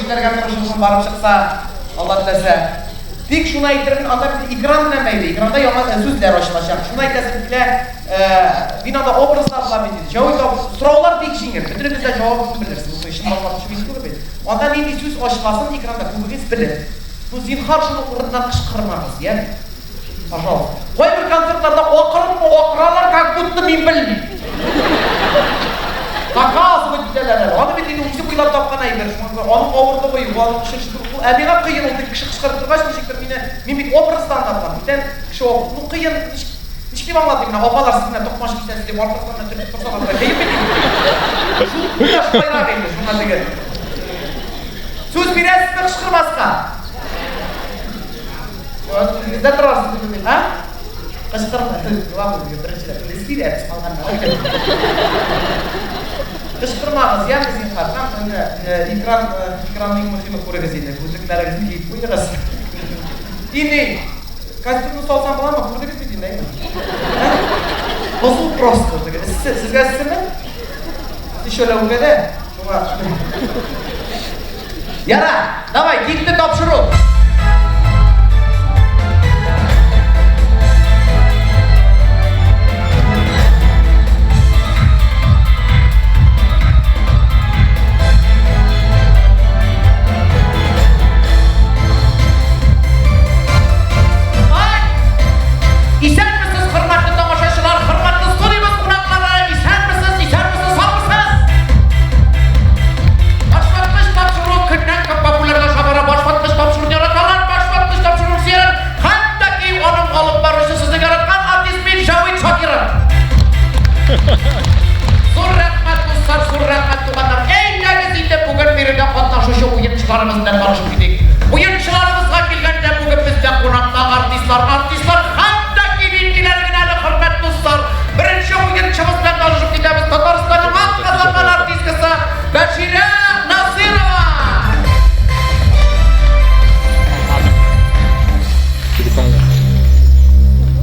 эшләргә тырышырмын, барып чыкса, Алла теләсә. Тик шуны әйтермен, анда бит экран белән бәйле, экранда яңа сүзләр ачылачак. Шуны әйтәсем килә, мин анда образлар була бит инде. Җавап табып, сораулар бик җиңел, бөтенегез дә җавабын белерсез. Бу чын башлап төшү түгел бит. Анда нинди сүз ачыласын экранда күбегез белер. Ну, зинһар, шуны урыннан кычкырмагыз, яме? Пожалуйста. Кайбер концертларда акырыпмы акыралар, как будто мин белмим. Показывать итәләр әле. Аны бит инде үзе уйлап тапкан әйбер. Шуңа күрә аның авырлыгы юк, аның өчен шул. Ә миңа кыен ул, кеше кычкырып торгач, ничектер мине, мин бит образдан да булам. Бүтән кеше, ну кыен, ничек, ничек дип аңлатыйм менә, апалар сез менә токмач кисәсез дип аркасыннан менә төртеп торсалар, менә кыен бит инде. Шул менә шулайрак инде, шуңа теге. Сүз бирәсезме кычкырмаска? Үзегездә торасыз дип уйлыйм, а? Кычкырма, главный беренчедән без бирәбез калганнары. Кычкырмагыз, яме зинһар. Һәм менә экран, экранны иң мөһиме күрегез инде. Күзлекләрегезне киеп куегыз. Ини, костюмны салсам буламы? Күрдегез бит инде, әйме? Бозу просто. Эссе, сезгә эссеме? Еще ләүкәдә. Шуңа. Яра, давай, китте тапшыру. Исәнмесез, хөрмәтле тамашачылар, хөрмәтле студиябез кунаклары, исәнмесез, исәнмесез, саумысыз? Башваткыч тапшыру көннән-көн популярлаша бара. Башваткыч тапшыруны яраталар, башваткыч тапшыруны сөяләр. Хәтта ки аның алып баручы сезнең яраткан артист мин, Җавит Шакиров. Зур рәхмәт, дуслар, зур рәхмәт, туганнар. Әйдәгез инде бүген биредә катнашучы уенчыларыбыз белән танышып китик. Уенчыларыбызга килгәндә, бүген бездә кунакта артистлар, артистлар хәтта ки ниндиләре генә әле, хөрмәтле дуслар. Беренче уенчыбыз белән танышып китәбез. Татарстанның атказанган артисткасы Бәширә Насыйрова. Телефонга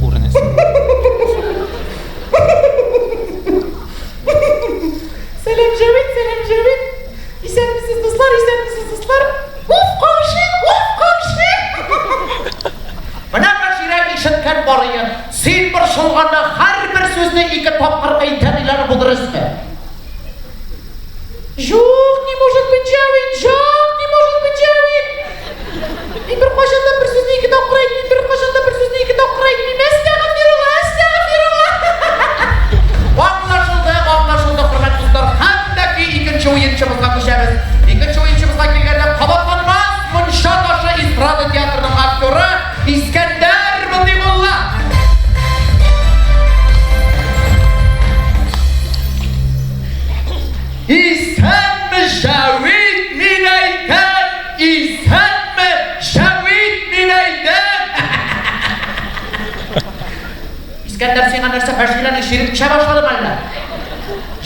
күренәсең. Сәлам, Җәвит, сәлам, Җәвит. Исәнмесез, дуслар, исәнмесез, дуслар. Уф, камши, уф, камши. Менә Бәширә ишеткән барыен. Син борчылганда һәрбер сүзне ике тапкыр әйтә диләр, бу дөресме? Юк, не может быть, Җәвит, җак, не может быть, Җәвит. Мин беркайчан да бер сүзне ике тапкыр әйтмим, беркайчан да бер сүзне ике тапкыр әйтмим. Әстәгъфирулла, әстәгъфирулла. Аңлашылды, аңлашылды, хөрмәтле дуслар. Һәм дә ки икенче уенчыбызга күчәбез. Икенче уенчыбызга килгәндә кабатланмас Мунча ташы эстрада театрының актеры Искәндәр Мотыйгулла. Исәнме, Җәвит, мин әйтәм, исәнме, Җәвит, мин әйтәм. Искәндәр, сиңа нәрсә, Бәширәнең чире күчә башладымы әллә?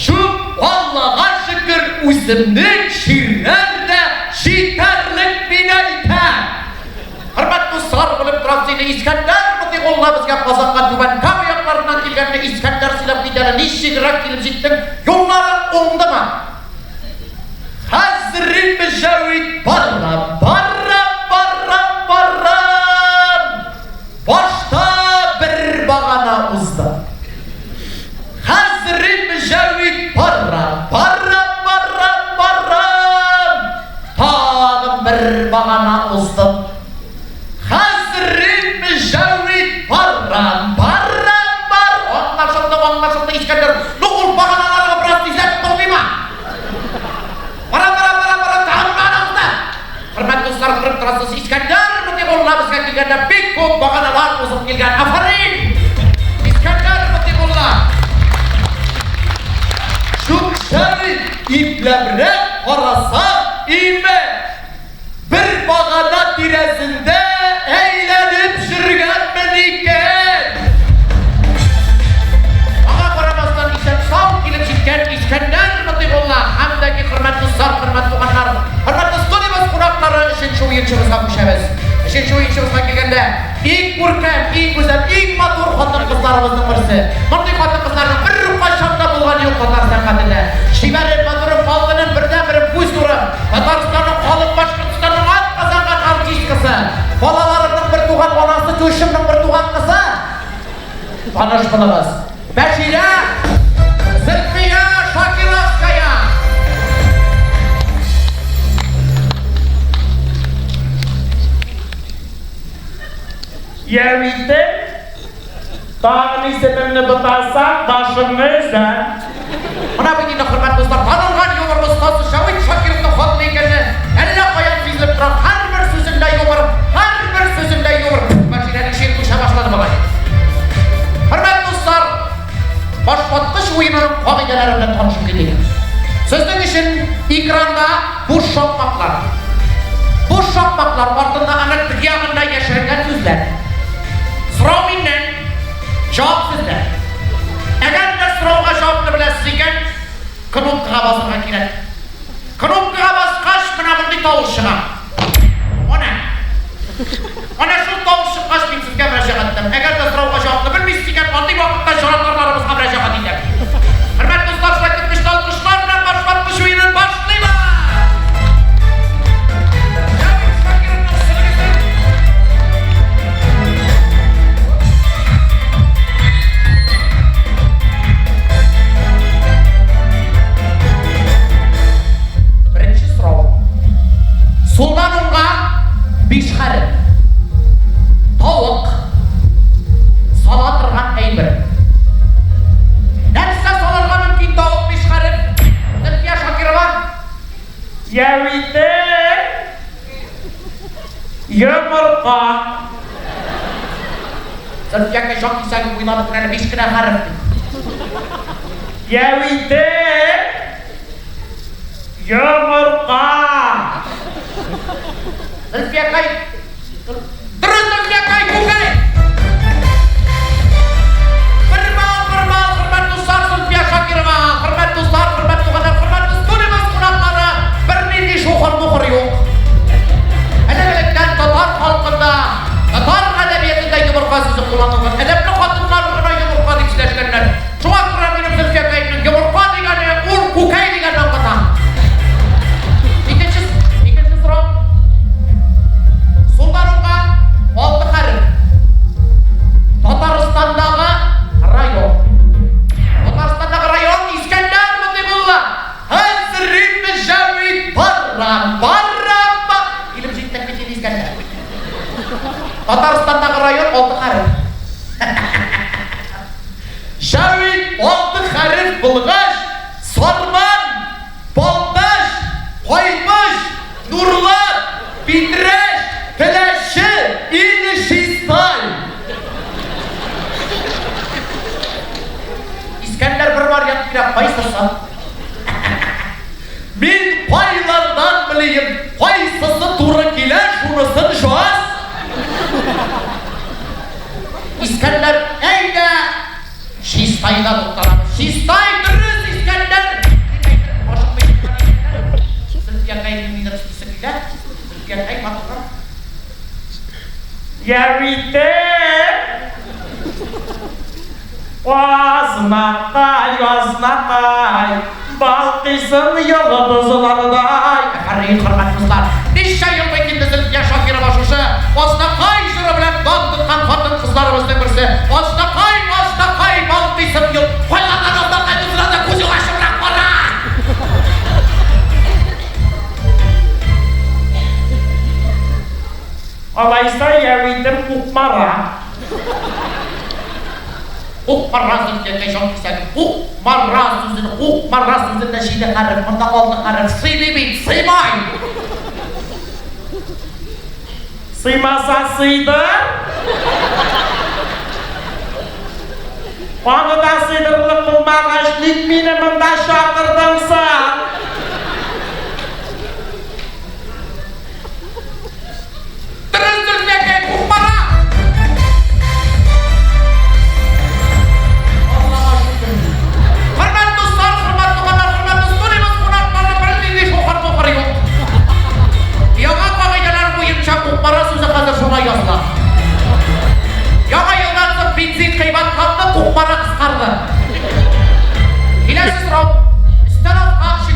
Юк, Аллага шөкер, үземнең чирләр дә җитәрлек, мин әйтәм. Хөрмәтле дуслар, белеп торам сине, Искәндәр Мотыйгулла безгә Казанга Түбән Кама якларыннан килгәнне Искәндәр сөйләп кит әле, ничегрәк килеп җиттең, юлларың уңдымы? Хәзер инде Җәвит барам, барам, барам, барам. Башта бер багана уздым. Хәзер инде Җәвит барам, барам, барам, барам. Тагын бер багана уздым. Хәзер инде Җәвит барам, барам, бар. Аңлашылды, аңлашылды, Искәндәр. Ну, ул баганаларга бераз тизләтеп булмыймы? Бара, бара, бара, бара, тагын багана узды. Хөрмәтле дуслар, күреп торасыз, Искәндәр Мотыйгулла безгә килгәндә бик күп баганалар узып килгән. Афәрин! Искәндәр Мотыйгулла! Шукшәри ипләбрәк карасак, име, бер багана тирәсендә әйләнеп йөргәнмен икән. Аңа карамастан исән-сау килеп җиткән Искәндәр Мотыйгулла һәм дә ки хөрмәтле дуслар, хөрмәтле туганнар, хөрмәтле студиябез кунаклары, өченче уенчыбызга күчәбез. Өченче уенчыбызга килгәндә, иң күркәм, иң гүзәл, иң матур хатын-кызларыбызның берсе. Мондый хатын-кызларның беркайчан да булганы юк татар сәнгатендә. Чибәрем, матурым, алтыным, бердәнберем, күз нурым, Татарстанның халык баш булыгыз. Бәширә Зөлфия Шакировская! Яви тагын исемемне бутасаң, башыңны өзәм. Менә бит инде, хөрмәтле дуслар, танылган юмор остасы Җәвит Шакировның хатыны икәне әллә каян сизелеп тора. Һәрбер сүзендә юмор, һәрбер сүзендә юмор. Бәширәнең чире күчә башлады бугай. Хөрмәтле дуслар, башваткыч уенының кагыйдәләре белән танышып китик. Сезнең өчен экранда буш шакмаклар. Буш шакмаклар артында аның теге ягында яшеренгән сүзләр. Сорау миннән, җавап сездә. Әгәр дә сорауга җавапны беләсез икән, кнопкага басырга кирәк. Кнопкага баскач, менә мондый тавыш чыга. Әнә. Әнә шул тавыш чыккач, мин сезгә мөрәҗәгать итәм. Әгәр дә сорауга җавапны белмисез икән, андый вакытта җанатарларыбызга мөрәҗәгать итәм. Хөрмәтле дуслар, шулай итеп көчле алкышлар белән башваткыч уенын башлыйбыз! Җәвит Шакировның сеңлесе. Беренче сорау. Сулдан уңга биш хәреф. Тавык. Сала торган әйбер. Нәрсә салырга мөмкин тавык биш хәреф? Зөлфия Шакирова. Яви йомырка. Зөлфиякә җан кисәге уйланып бер әле биш кенә хәреф дип. Яви йомырка. Зөлфиякай. Дөрес, Зөлфиякай, күкәй! Бер балл, бер балл, хөрмәтле дуслар, Зөлфия Шакирова, хөрмәтле дуслар, хөрмәтле туганнар, хөрмәтле студиябез кунаклары, бернинди шухыр-мухыр юк. Элек-электән татар халкында, татар әдәбиятында йомырка сүзе кулланылган. Әдәпле хатыннар гына йомырка дип сөйләшкәннәр. Шуңа күрә минем Зөлфиякәемнең йомырка дигәне ул күкәй дигәнне аңлата. Икенче, икенче сорау. Сулдан уңга алты хәреф. Татарстандагы район. Татарстандагы район Искәндәр Мотыйгулла. Хәзрин Мөҗәвит барра, барра, ба. Килеп җиттек бит инде Искәндәр. Татарстандагы район алты хәреф. Җәвит алты хәреф булгач, Сарман, Балтач, Кайбыч, Нурлат, Питрәч, Теләче или Чистай. Искәндәр бер вариант бирә, кайсысы? Мин кайлардан белием, кайсысы туры килә, шунысын җаз. Искәндәр, әйдә, Чистайда тукталабыз. Чистай, дөрес, Искәндәр! Дип әйтер, ашыкмый чыккан Искәндәр. Зөлфиякәй ниндидер өстесе килә. Зөлфиякәй, матуррак. Яви Азнакай, азнакай, балкыйсың йолдызлардай. Афәрин, хөрмәтле дуслар! Ничә ел бит инде Зөлфия Шакирова шушы Азнакай җыры белән дан тоткан хатын-кызларыбызның берсе. Азнакай, азнакай, балкыйсың ел... Кайлардан азнакай булса да күзең ачыбрак кара! Алайса явитем Кукмара. Кукмара Зөлфиякәй җан кисәге. Кукмара сүзен, Кукмара сүзендә җиде хәреф, монда алты хәреф. Сыймый бит, сыймай! Сыймаса сыйдыр. Аны да сыйдырырлык булмагач, ник мине монда чакырдың соң? Дөрес, Зөлфиякәй, Кукмара! Аллага шөкер. Хөрмәтле дуслар, хөрмәтле туганнар, хөрмәтле студиябез кунаклары, бернинди шухыр-мухыр юк. Яңа кагыйдәләр буенча Кукмара сүзе хәзер шулай языла. Яңа елдан соң бензин кыйбатланды, Кукмара кыскарды. Киләсе сорау. Өстән аска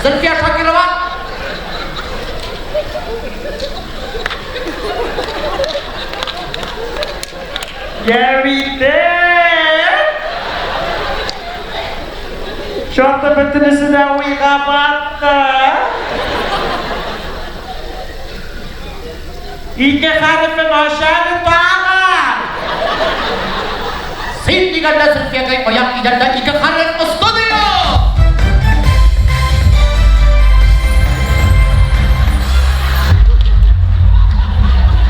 Зөлфия Шакирова. Җәвите! Чаты бөтенесе дә уйга батты. Ике хәрефен ача әле тагын! Син дигәндә Зөлфиякәй аяк идәндә ике хәреф студия!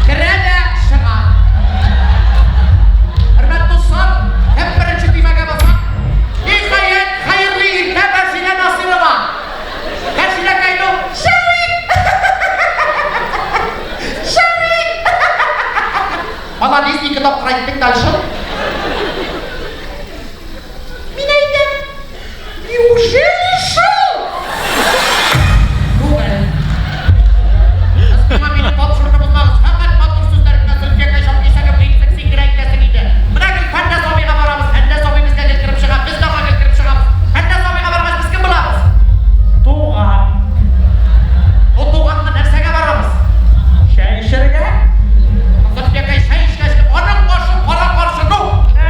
Керә дә чыга. Хөрмәтле дуслар, кем беренче төймәгә баса? Ниһаять, хәерле иртә, Бәширә Насыйрова! Бәширәкәй, ну, Шәриф! Шәриф! Молодец, ике тапкыр әйттең дальше. Мин әйтәм, неужели шул? Түгел. Сез миңа мине тапшыруны бозмагыз. Фәкать матур сүзләр генә Зөлфиякәй җан кисәгем әйтсәң, син генә әйтәсең иде. Менә гел Фәндәс абыйга барабыз. Фәндәс абый безгә гел кереп чыга, без дә аңа гел кереп чыгабыз. Фәндәс абыйга баргач, без кем булабыз? Туган. Бу туганга нәрсәгә барабыз? Чәй эчәргә? Зөлфиякәй чәй эчкәч, аның башы кара-каршы, ну! Ә,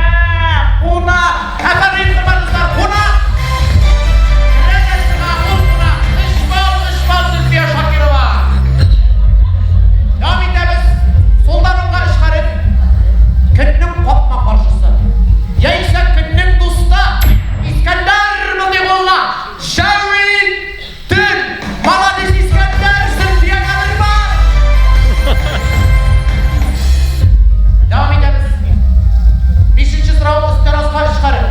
кунак. Афәрин, хөрмәтле дуслар, кунак! Керә дә чыга, ул кунак. Өч балл, өч балл Зөлфия Шакирова. Дәвам итәбез. Сулдан уңга өч хәреф. Көннең капма-каршысы. Яисә көннең дусты. Искәндәр Мотыйгулла. Җәвит төн. Молодец, Искәндәр, Зөлфиягә бер балл. Дәвам итәбез. Бишенче сорау өстәл аска өч хәреф.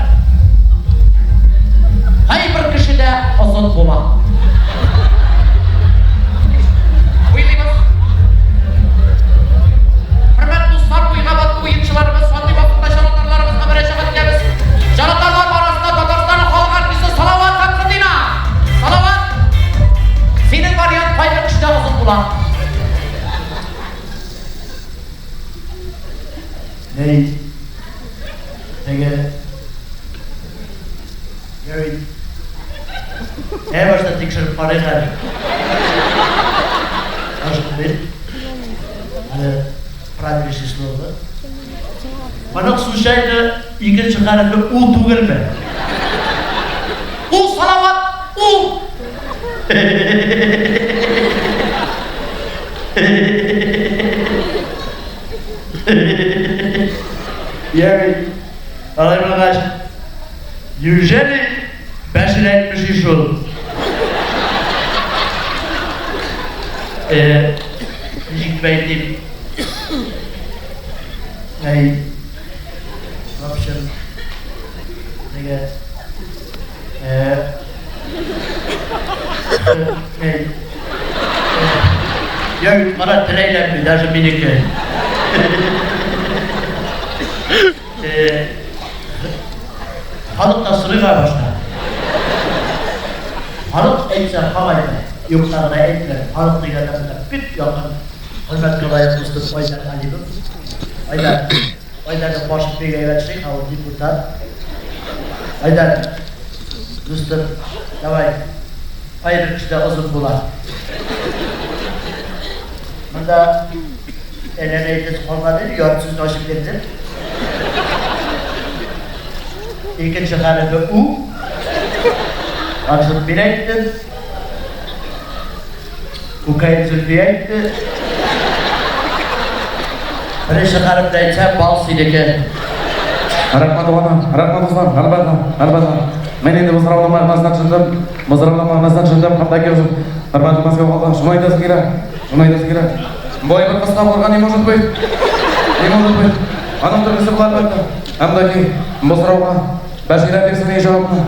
Кайбер кешедә озын була. Уйлыйбыз. Хөрмәтле дуслар, уйга батты уенчыларыбыз, шундый вакытта җанатарларыбызга мөрәҗәгать итәбез. Җанатарлар арасында Татарстанның халык артисты Салават Фәтхетдинов. Салават, синең вариант кайбер кешедә озын була. Ней, теге, Җәвит, әй башта тикшереп карыйк әле. Может быть, әле правильное число. Моның случайно икенче хәрефе У түгелме? У, Салават, У. Ягъни, алай булгач, неужели бәшен әйтмеши шул? Э, ничек дип әйтим? Әй, в общем, теге, э, әй, ягъни, кара тел әйләнми, даже минеке. Э, халык та сорыйга башта. Халык әйтсә, хак әйтә. Юкса гына әйтмә. Халык дигәндә менә бик якын хөрмәткә лаек дустым Айдар Алимов. Айдар, Айдарның башын бик әйбәт эшли, ул депутат. Айдар, дустым, давай, кайбер кешедә озын була. Монда әйләнә әйтәсе калмады, ярты сүзне ачып бирдем. Икенче хәрефе У. Анысын мин әйттем. Үкәен Зөлфия әйтте. Беренче хәрефне әйтсә, бал синеке. Рәхмәт, туганым, рәхмәт, дуслар, әлбәттә, әлбәттә. Мин инде бу сорауның мәгънәсенә төшендем. Бу сорауның мәгънәсенә төшендем һәм дә хөрмәтле Мәскәү халкы, шуны әйтәсе килә, шуны әйтәсе килә. Бу әйбер кыска булырга не может быть. Не может быть. Аның төрлесе була әлбәттә. Һәм дә ки, бу сорауга Бәширә бирсен и җавапны.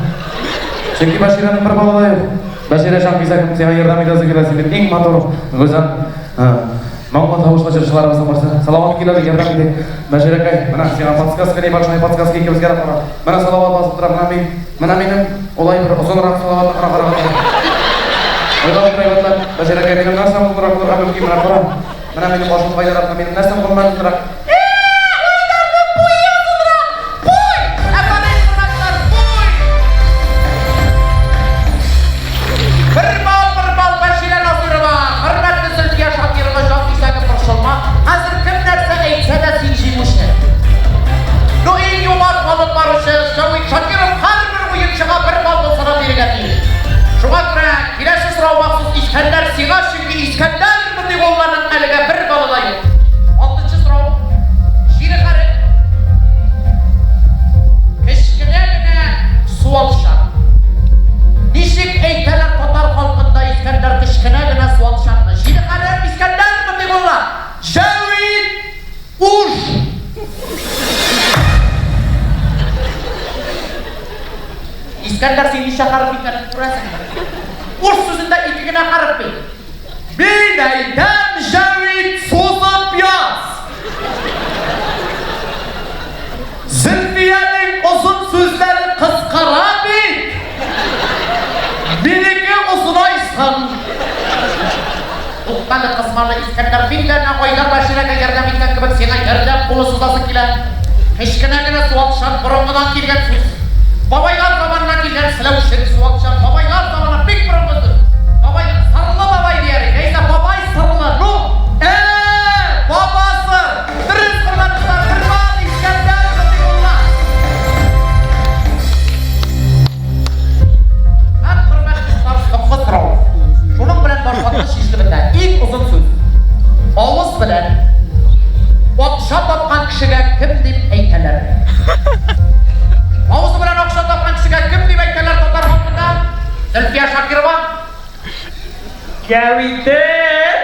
Чөнки Бәширәнең бер бала да юк. Бәширә җанкисәгем, сиңа ярдәм итәсе килә, син бит иң матур, гүзәл, моңлы тавышлы җырчыларыбызның берсе. Салават кил әле, ярдәм итик. Бәширәкәй, менә сиңа подсказка, небольшая подсказка икебезгә дә кара. Менә Салават басып тора, менә мин, менә минем, улай бер озынрак Салаватны кара караганда. Уйлап утыра әйбәтләп. Бәширәкәй, минем нәрсәм озынрак булырга мөмкин, менә кара. Менә минем башым кайдарак, минем нәрсәм гомумән озынрак. Уйларның буе озынрак! Буй! Әфәрин, хөрмәтләр, буй! Бер ничә хәреф икәнен күрәсеңме? Уш сүзендә ике генә хәреф бит. Мин әйтәм, Җәвит, сузып яз! Зөлфиянең озын сүзләре кыскара бит! Минеке озынайсын! Туктале, кызмалы Искәндәр, мин дә нәкъ Айдар Бәширәгә ярдәм иткән кебек сиңа ярдәм кулы сузасы килә. Кечкенә генә суалчан, борынгыдан килгән сүз. Бабайлар заманыннан килгән селәүчен суалчан, бабайлар заманы, бик борынгы сүз. Бабай, сырлы бабай дияр идек, яисә бабай сырлы, ну, ә-ә-ә, бабасы! Дөрес, хөрмәтле дуслар, Фирман Искәндәр Мотыйгулла. Һәм, хөрмәтле дуслар, соңгы сорау. Шуның белән башваткыч чишелеп бетә. Иң озын сүз. Авыз белән акча тапкан кешегә кем дип әйтәләр? Авызы белән акча тапкан кешегә кем дип әйтәләр татар халкында? Зөлфия Шакирова. Җәвитем!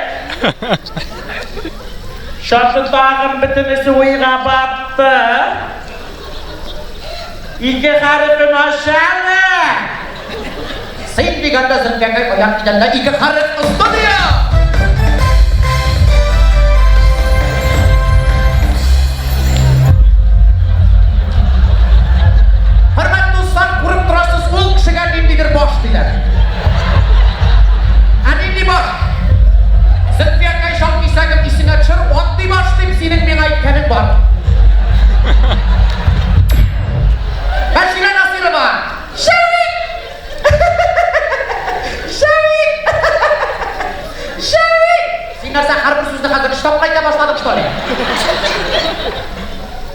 Шашы тагын бөтенесе уйга батты. Ике хәрефен ач әле! Син дигәндә Зөлфиякәй аяк идәндә ике хәреф студия! Хөрмәтле дуслар, күреп торасыз, ул кешегә ниндидер баш диләр. Ә нинди баш? Зөлфиякәй җанкисәгем исеңә төшер, андый баш дип синең миңа әйткәнең бар. Бәширә Насыйрова! Шәвик! Шәвик! Шәвик! Син нәрсә һәрбер сүзне хәзер өч тапкыр әйтә башладың, что ли?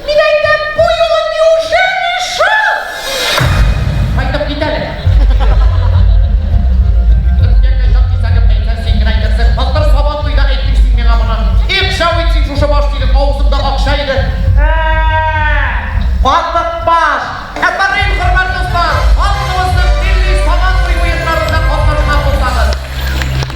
Мин әйтәм, бу юлы неужели шул? Кайтып кит әле. Зөлфиякәй җанкисәгем әйтсәң, син генә әйтерсең. Былтыр Сабан туйда әйттең син миңа моны. Их, Шәвик, син шушы баш дидең, авызымда акча иде. Ә, катык баш! Афәрин, хөрмәтле дуслар! Халкыбызның милли Сабан туй уеннарында катнашкан булсагыз,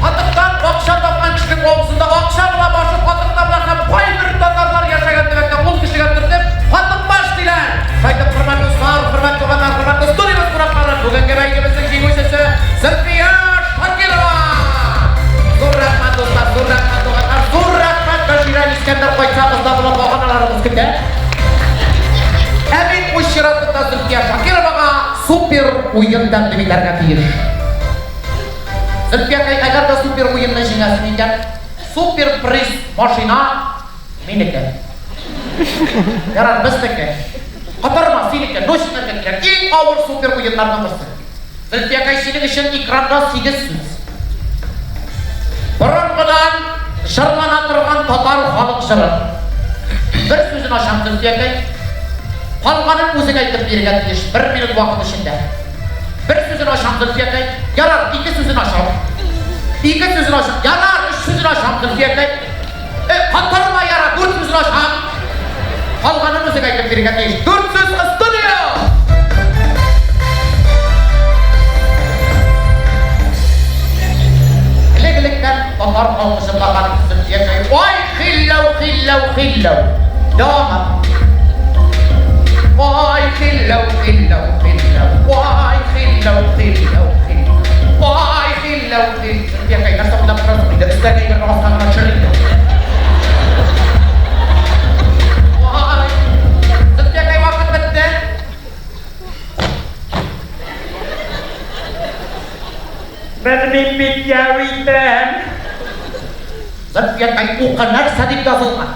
катыктан акча тапкан кешенең авызында акча була, башы катыкта була һәм кайбер татарлар яшәгән төбәктә ул кешегә төртеп, катыкбаш диләр. Шайтып, хөрмәтле дуслар, хөрмәтле туганнар, хөрмәтле студиябез кунаклары, бүгенге бәйгебезнең җиңүчесе Зөлфия Шакирова! Зур рәхмәт, дуслар, зур рәхмәт, туганнар, зур рәхмәт, Бәширә, Искәндәр кайтсагыз да була, баганаларыбыз көтә. Ә мин үз чиратымда Зөлфия Шакировага супер уен тәкъдим итәргә тиеш. Зөлфиякәй, әгәр дә супер уенны җиңәсең икән, супер приз машина минеке. Ярар, безнеке. Котырма, синеке, ну синеке кирәк. Иң авыр супер уеннарның берсе. Зөлфиякәй, синең өчен экранда сигез сүз. Борынгыдан җырлана торган татар халык җыры. Бер сүзен ачам, Зөлфиякәй. Калганын үзең әйтеп бирергә тиеш, бер минут вакыт эчендә. Бер сүзен ачам, Зөлфиякәй. Ярар, ике сүзен ачам. Ике сүзен ачам. Ярар, өч сүзен ачам, Зөлфиякәй. Э, катырма, ярар, дүрт сүзен ачам. Калганын үзең әйтеп бирергә тиеш. Дүрт сүз студия! Элек-электән татар халкы җырлаган Зөлфиякәй. Ай, хилләү, хилләү, хилләү. Дәвамы. Ай, хилләү, хилләү, хилләү. Ай, хилләү, хилләү, хилләү. Ай, хилләү, хилләү. Зөлфиякәй, нәрсә уйлап торасың инде? Өстәге әйберне аска гына төшер инде. Ай, Зөлфиякәй, вакыт бетте. Белмим бит, Явитем. Зөлфиякәй, укы, нәрсә дип язылган?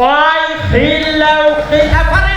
Ай, хилләү, хилләү. Афәрин!